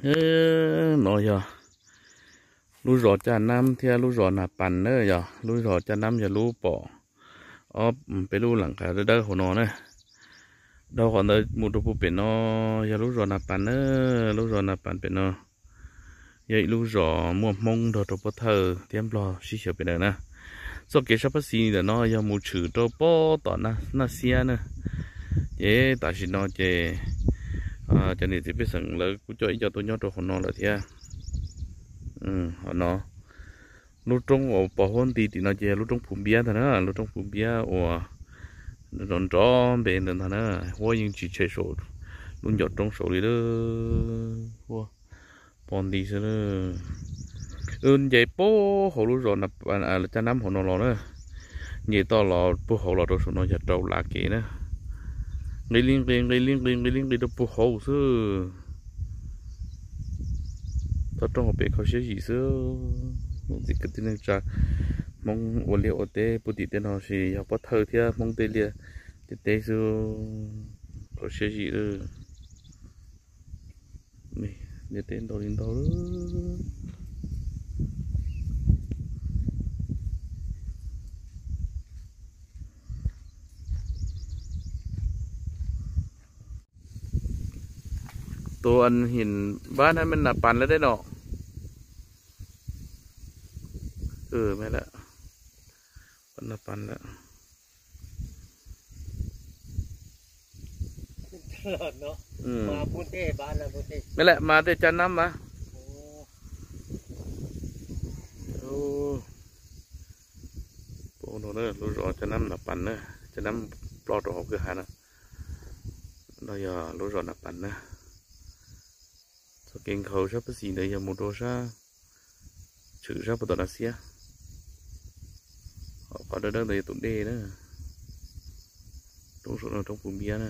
No yog lub zos Caj Nab thiab lub zos Nas Pas na, yog lub zos Caj Nab yog lub pom ob peb lub lam qas dawb dawb hauv no na. Dhau qhov ntawd mus rau puag pem no yog lub zos Nas Pas na, lub zos Nas Pas pem no yog ib lub zos muaj Hmoob nrog rau pov thawj thiab Nplog sib xyaw pem na. Txoj kev sab pab xis ntawm no yog mus tshwm rau pob tom Naj Xiab na. Ces tam sim no ces cov niam txiv pej xeem lawv kuj coj ib co tuaj nyob rau hauv no lawm thiab. Hauv no lub roob uas pos huab nti tim no ces yog lub roob Phu Npiab ntag na, lub roob Phu Npiab uas nrov nrov npe ntawd ntag na. Huab yeej tsis tshem saum lub ncov roob saud li lawm, huab pos nti xwb. Wb nce puag hauv lub zos Caj Nab hauv no los na, nce toj los puag hauv los rau saum no yog rau lav kev na. Nqis li nqis, nqis li nqis, nqis li nqis rau puag hauv xwb. Toj roob hauv pes kho siab zim xwb. Ntxim kwv tij neej tsa Hmoob ua liaj ua teb puag tim tej no sis yog pov thawj thiab Hmoob tej liaj tej teb xwb. Kho siab zim lawm. Liaj teb ntau li ntau. Tus him npab na, mej Nas Pas lawm deb no. Mej Nas Pas lawm. Mej lam mas tej Caj Nab mas. Lub zos Caj Nab Nas Pas na, Caj Nab ploj rau hauv kwj ha na. No yog lub zos Nas Pas na. Txoj kev nkhaus sab pab xis ntawd yog mus rau sab, tshwm sab puag tom Nas Xiab. Qhov dawb dawb ntawd yog tus dej na. Roob saum no roob Phu Npiab na.